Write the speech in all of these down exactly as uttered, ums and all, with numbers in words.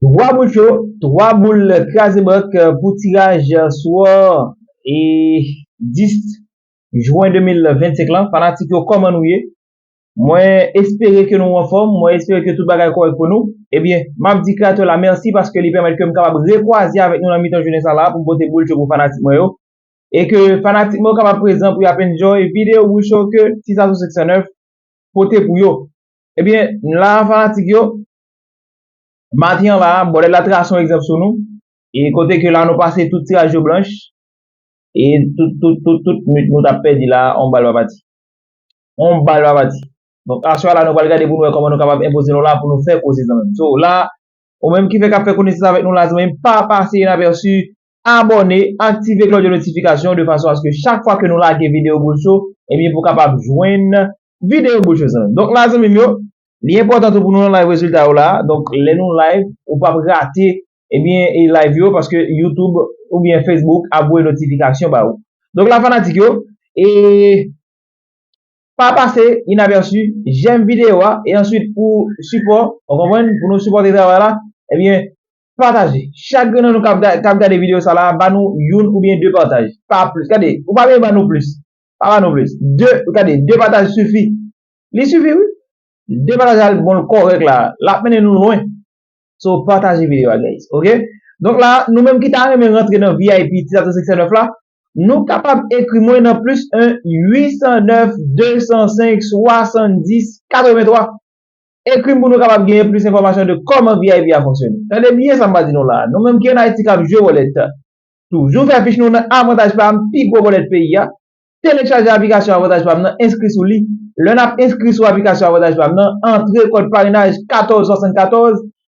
Twa boul cho, twa boul kraze bank pou tiraj swa e dis jen de mil vennsenk lan. Fanatik yo, kòman nou ye? Mwen espere ke nou anfòm, mwen espere ke tout bagay kòrèk pou nou. Ebyen, m ap di kreyatè la mèsi paske li pèmèt ke m kapab rekwaze avèk nou nan mitan jounen sa la pou m pote boul cho pou fanatik mwen yo. E ke fanatik mwen yo kapab prezan pou y ap enjoy videyo boul cho ke Titazo senk san nèf pote pou yo. Ebyen, la fanatik yo, maten an la, bòlèt la trase yon egzanp sou nou. E kote ke la nou pase tout tiraj yo blanch. E tout, tout, tout, tout nwit nou t ap pèdi la, on bal pa pati. On bal pa pati. Donk, aswè la, nou pral gade pou nou wè kòman nou kapab enpoze nou la pou nou fè koze zanmi m. So, la, ou menm ki fèk ap fè konesans avèk nou la, zanmi m, pa pase inapèsi, abòne, aktive klòch de notifikasyon de fason aske chak fwa ke nou lage videyo boul cho, ebyen, pou kapab jwenn videyo boul cho zanmi m. Donk, la, zanmi m yo, li enpòtan tou pou nou nan live rezilta yo la. Donk, lè nou live, ou p ap rate, ebyen, e live yo, paske YouTube oubyen Facebook ap voye notifikasyon ba ou. Donk, la, fanatik yo, e pa pase inapèsi, jèm videyo a, e answit pou sipò, ou konprann, pou nou sipòte travay la, ebyen, pataje. Chak grenn nan nou k ap ga-, k ap gade videyo sa la, ba nou youn oubyen de pataj. Pa plis. Gade, ou pa bezwen ba nou plis. Pa ba nou plis. De, gade, de pataj sifi. Li sifi, wi. De pataj al bon l kòrèk la. L ap mennen nou lwen. So, pataje videyo a, guys. Oke? Donk la, nou menm ki ta renmen rantre nan V I P Titazo senk san nèf la, nou kapab ekri mwen nan plis en uit san nèf de san senk swasanndis katrevenntwa. Ekri m pou nou kapab genyen plis enfòmasyon de kòman V I P a fonksyone. Tande byen sa m pral di nou la. Nou menm ki ann Ayiti k ap jwe bòlèt, toujou fè fich nou nan Avantaj Pam, pi gwo bòlèt peyi a. Telechaje aplikasyon Avantaj Pam nan, enskri sou li. Lè n ap enskri sou aplikasyon Avantaj Pam nan, antre kòd parenaj katòz swasannkatòz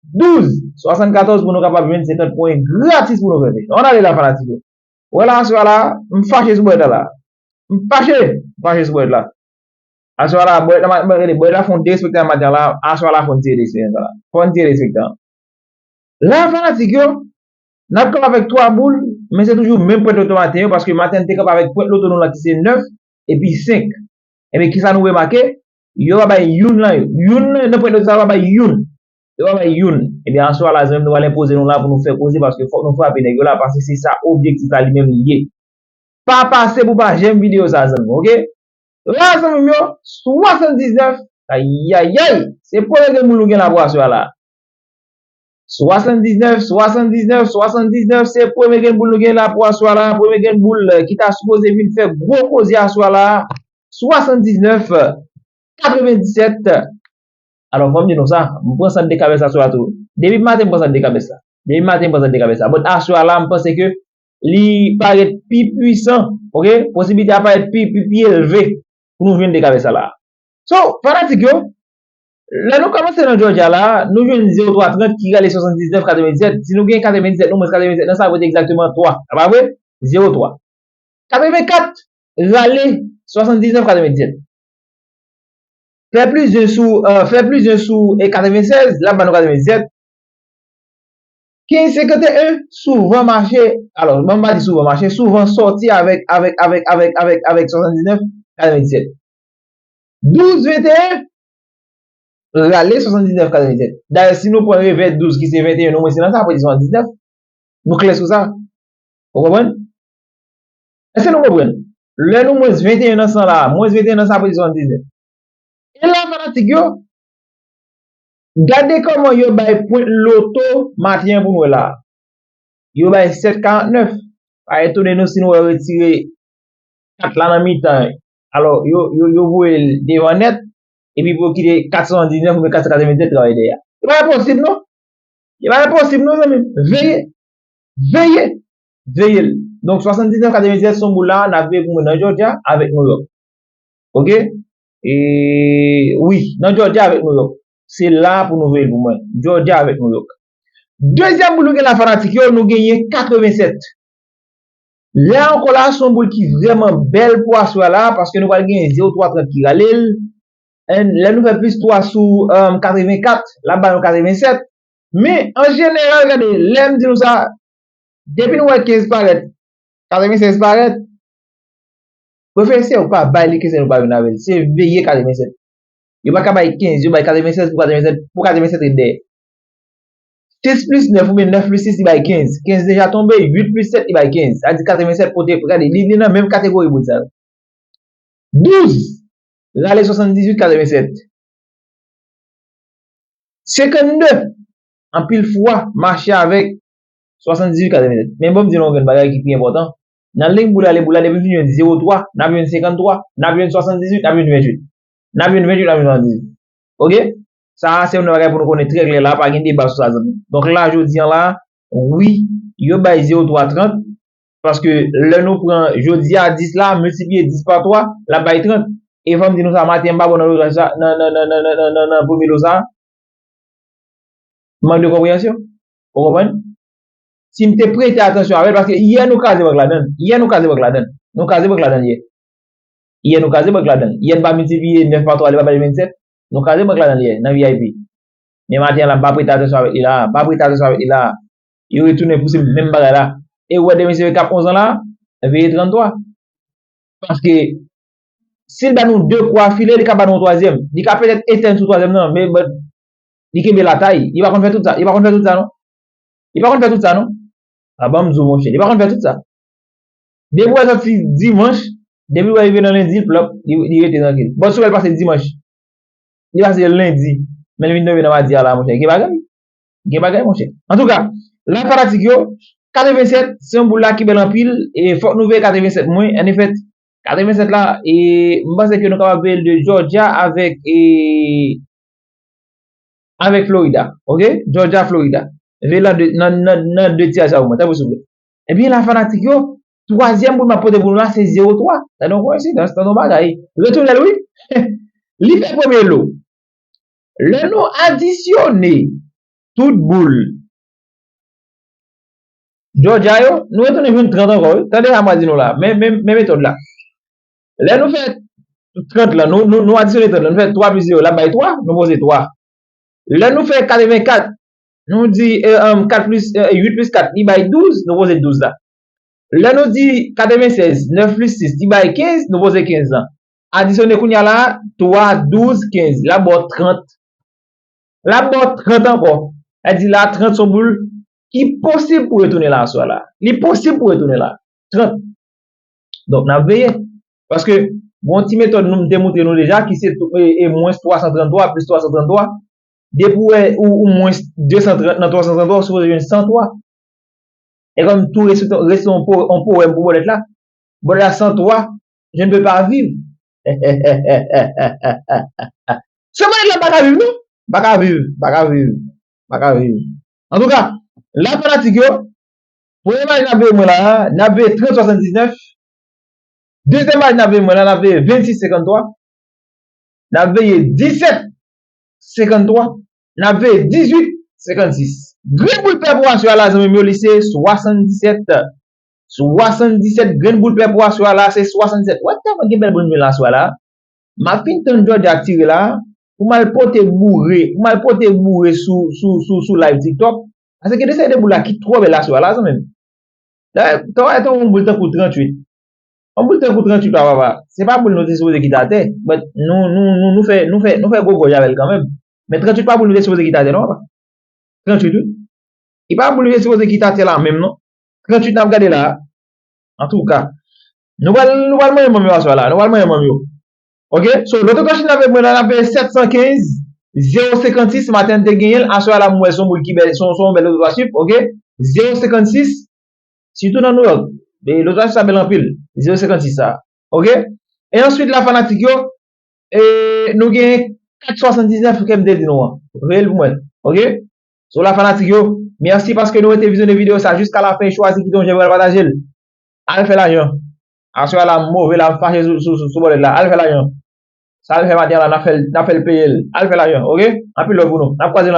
douz swasannkatòz pou nou kapab jwenn senkant pwen gratis pou nou fè fich. Ann ale la, fanatik yo. Wè la, aswè a la, m fache sou bòlèt la la. M fache, m fache sou bòlèt la. Aswè a la, bòlèt la, bòlèt la fè yon derespektan maten an la, aswè a la fè yon ti derespektan la. Fè yon ti derespektan. La, fanatik yo, n ap kanpe avèk twa boul, men se toujou menm pwent loto maten yo, paske maten an te kanpe avèk pwent loto nou la ki se nèf epi senk. Ebyen, kisa nou remake? Yo pa bay youn lan yo. Youn lan nan pwent loto sa yo pa bay youn. Yo pa bay youn. Ebyen, aswè a la, zanmi m, nou pral enpoze nou la pou nou fè koze, paske fòk nou frape nèg yo la, paske se sa objektif la li menm li ye. Pa pase pou pa jèm videyo sa, zanmi m, oke? La, zanmi m yo, swasanndiznèf, ayayay, se premye grenn boul nou gen la pou aswè a la. Swasanndiznèf, swasanndiznèf, swasanndiznèf, se premye grenn boul nou gen la pou aswè a la, premye grenn boul, eh, ki ta sipoze vin fè gwo koze aswè a la, swasanndiznèf, katrevendisèt. Alò, fò m di nou sa, m pran sant de kabès la sou la tou. Depi maten, m pran sant de kabès la. Depi maten, m pran sant de kabès la. But aswè a la, m panse ke li parèt pi pwisan, oke? Posiblite a parèt pi, pi, pi elve pou nou jwenn de kabès la la. So, fanatik yo, lè nou kòmanse nan Georgia la, nou jwenn zewo twa trant ki rale swasanndiznèf katrevendisèt. Si nou gen katrevendisèt, nou mwens katrevendisèt nan sa, vote egzakteman twa. A pa vre? Zewo twa. Katrevenkat rale swasanndiznèf katrevendisèt. Fè plis de sou, eh, fè plis de sou e katrevensèz, l ap ba nou katrevendisèt. Kenz senkanteyen souvan mache, alò, ban m pa di souvan mache, souvan sòti avèk, avèk, avèk, avèk, avèk, avèk swasanndiznèf katrevendisèt. Douz venteyen rale swasanndiznèf katrevendisèt. Dayè, si nou pran revè douz ki se venteyen, nou mwens nan sa, apre di swasanndiznèf. Nou klè sou sa? Ou konprann? Èske nou konprann? Lè nou mwens venteyen nan san la, mwens venteyen nan san apre di swasanndiznèf. E la, fanatik yo, gade kòman yo bay pwent loto maten an pou nou wè la. Yo bay sèt karantnèf. Pa etone nou si nou wè yo retire kat la nan mitan. Alò, yo, yo, yo voye l devan nèt, epi pou yo kite kat san diznèf oubyen kat san katrevendisèt travay dèyè. E pa enposib, non. E pa enposib, non, zanmi m. Veye. Veye. Veye l. Donk, swasanndiznèf katrevendisèt, se yon boul la, n ap veye pou mwen nan Georgia avèk New York. Oke? E, wi, nan Georgia avèk New York. Se la pou nou veye l pou mwen. Georgia avèk New York. Dezyèm boul nou gen la, fanatik yo, nou genyen katrevensèt. La ankò la, se yon boul ki vrèman bèl pou aswè a la, paske nou pral genyen zewo twa trant ki rale l. And lè nou fè plis twa sou, um, katrevenkat, l ap ba nou katrevensèt. Men, an jeneral, gade, lè m di nou sa, depi nou wè kenz parèt, katrevensèz parèt, prefere se ou pa bay li ke se nou pa vin avè l. Se veye katrevensèt. Yo pa ka bay kenz, yo bay katrevensèz pou katrevensèt, pou katrevensèt ret dèyè. Sis plis nèf oubyen nèf plis sis li bay kenz. Kenz deja tonbe, uit plis sèt li bay kenz. Sa di katrevennsèt pote, gade, li, li nan menm kategori bout sa yo. Douz rale swasanndizuit katrevennsèt. Senkannde, anpil fwa, mache avèk swasanndizuit katrevennsèt. Men bon, m di nou yon grenn bagay ki pi enpòtan. Nan liy boul ale boul la, depi nou jwenn zewo twa, n ap jwenn senkanntwa, n ap jwenn swasanndizuit, n ap jwenn venntuit. N ap jwenn venntuit, n ap jwenn swasanndizuit. Oke? Sa a, se yon bagay pou nou konnen trè klè la, pa gen deba sou sa, zanmi. Donk la, jodi a la, wi, yo bay zewo twa trant, paske lè nou pran jodi a dis la, miltipliye dis pa twa, l ap bay trant. E fò m di nou sa, maten an, m pa bon nan lojaj sa, nan, nan, nan premye lo sa. Mank de konpreyansyon. Ou konprann? Si m te prete atansyon avè l, paske yè nou kraze bank ladan l. Yè nou kraze bank ladan l. Nou kraze bank ladan l yè. Yè nou kraze bank ladan l. Yè n pa miltipliye nèf pa twa, li pa bay vennsèt. Nou kraze bank ladan l yè, nan V I P. Men maten an la, m pa prete atansyon avèk li la. M pa prete atansyon avèk li la. Yo retounen pouse menm bagay la. E ou wè demen se k ap onz an la, veye tranntwa. Paske si l ba nou de kou afile, li ka ba nou yon twazyèm. Li ka petèt etèn sou twazyèm nan, men but, li kenbe latay. Li pa konn fè tout sa. Li pa konn fè tout sa, non. Li pa konn fè tout sa, non. A ban m di w, monchè. Li pa konn fè tout sa. Depi w wè sòti dimanch, depi w wè rive nan lendi, plòp, li, li rete trankil. But si w wè l pase dimanch, li pase lendi, men li vin tonbe nan madi a la, monchè. Gen bagay. Gen bagay, monchè. Antouka, la fanatik yo, katrevennsèt, se yon boul la ki bèl anpil, e fòk nou veye katrevennsèt mwen, an efèt, katrevennsèt la, e m panse ke nou kapab veye l de Georgia avèk, e, avèk Florida, oke? Georgia, Florida. Veye l nan de, nan, nan, nan de tiraj sa yo, mwen, tanpri, souple. Ebyen, la fanatik yo, twazyèm boul m ap pote pou nou la, se zewo twa. Tande yon koyensidans, tande yon bagay. Retounen l, wi. Li fè premye lo. Lè nou adisyone tout boul Georgia yo, nou retounen jwenn trant ankò, wi. Tande sa m pral di nou la. Men, men, men metòd la. Lè nou fè trant lan, nou, nou, nou adisyone trant lan, nou fè twa plis zewo, l ap bay twa, nou poze twa. Lè nou fè katrevenkat, nou di, e, em, kat plis, e, uit plis kat, li bay douz, nou poze douz la. Lè nou di katrevennsèz, nèf plis sis, li bay kenz, nou poze kenz lan. Adisyone kounye a la, twa, douz, kenz, l ap ba w trant. L ap ba w trant ankò. Sa di la, trant se yon boul ki posib pou retounen la aswè la. Li posib pou retounen la. Trant. Donk, n ap veye. Paske, gon ti metòd nou, m te montre nou deja, ki se tou, e, e mwens twa san tranntwa plis twa san tranntwa. Depi w wè ou, ou mwens de san trant nan twa san tranntwa, ou sipoze jwenn san twa. E kòm tou resi-, resi yon po-, yon powèm pou bòlèt la. Bòlèt la san twa, je ne peux pas vivre. Se bòlèt la pa ka viv, non? Pa ka viv, pa ka viv, pa ka viv. Antouka, la fanatik yo, premye maj n ap veye mwen la a, n ap veye trant swasanndiznèf. Dezyèm maj n ap veye mwen la, n ap veye vennsis senkanntwa. N ap veye disèt senkanntwa. N ap veye dizuit senkannsis. Grenn boul pè pou aswè a la, zanmi m yo, li se swasanndisèt. Swasanndisèt, grenn boul pè pou aswè a la, se swasanndisèt. Wè tèlman gen bèl boul nou jwenn la aswè a la. M ap fin tann Georgia tire la, pou m al pote boure, pou m al pote boure sou, sou, sou, sou live TikTok. Paske gen de seri de boul la ki twò bèl aswè a la, zanmi m. Dayè, tò a, yon boul tankou tranntuit. Yon boul tankou tranntuit la, papa. Se pa boul nou te sipoze kite atè. But nou, nou, nou, nou fè, nou fè, nou fè gwo gòj avè l kanmenm. Men tranntuit pa boul nou te sipoze kite atè, non, papa. Tranntuit, wi. Li pa boul nou te sipoze kite atè la menm, non. Tranntuit n ap gade la. Antouka, nou pral, nou pral manyen manm yo aswè la. Nou pral manyen manm yo. Oke? So, Loto Cash In avèk mwen la, n ap veye sèt san kenz, zewo senkannsis, maten an te genyen l, aswè a la, m wè se yon boul ki bèl, se yon, se yon bèl loto a swiv, oke? Zewo senkannsis, sitou nan Nouyòk, e loto a swiv sa bèl anpil, zewo senkannsis sa, oke? E answit la, fanatik yo, e nou gen kat swasanndiznèf ke m te di nou an. Veye l pou mwen, oke? So la, fanatik yo, mèsi paske nou rete vizyonnen videyo sa jiska lafen e chwazi kite yon jèm, pral pataje l. Al fè lajan. Aswè a la, m move la, m fache sou, sou, sou, sou bòlèt la. Al fè lajan. Sa l fè maten an la, n ap fè l, n ap fè l peye l. Al fè lajan, oke? Anpil love pou nou. N ap kwaze nan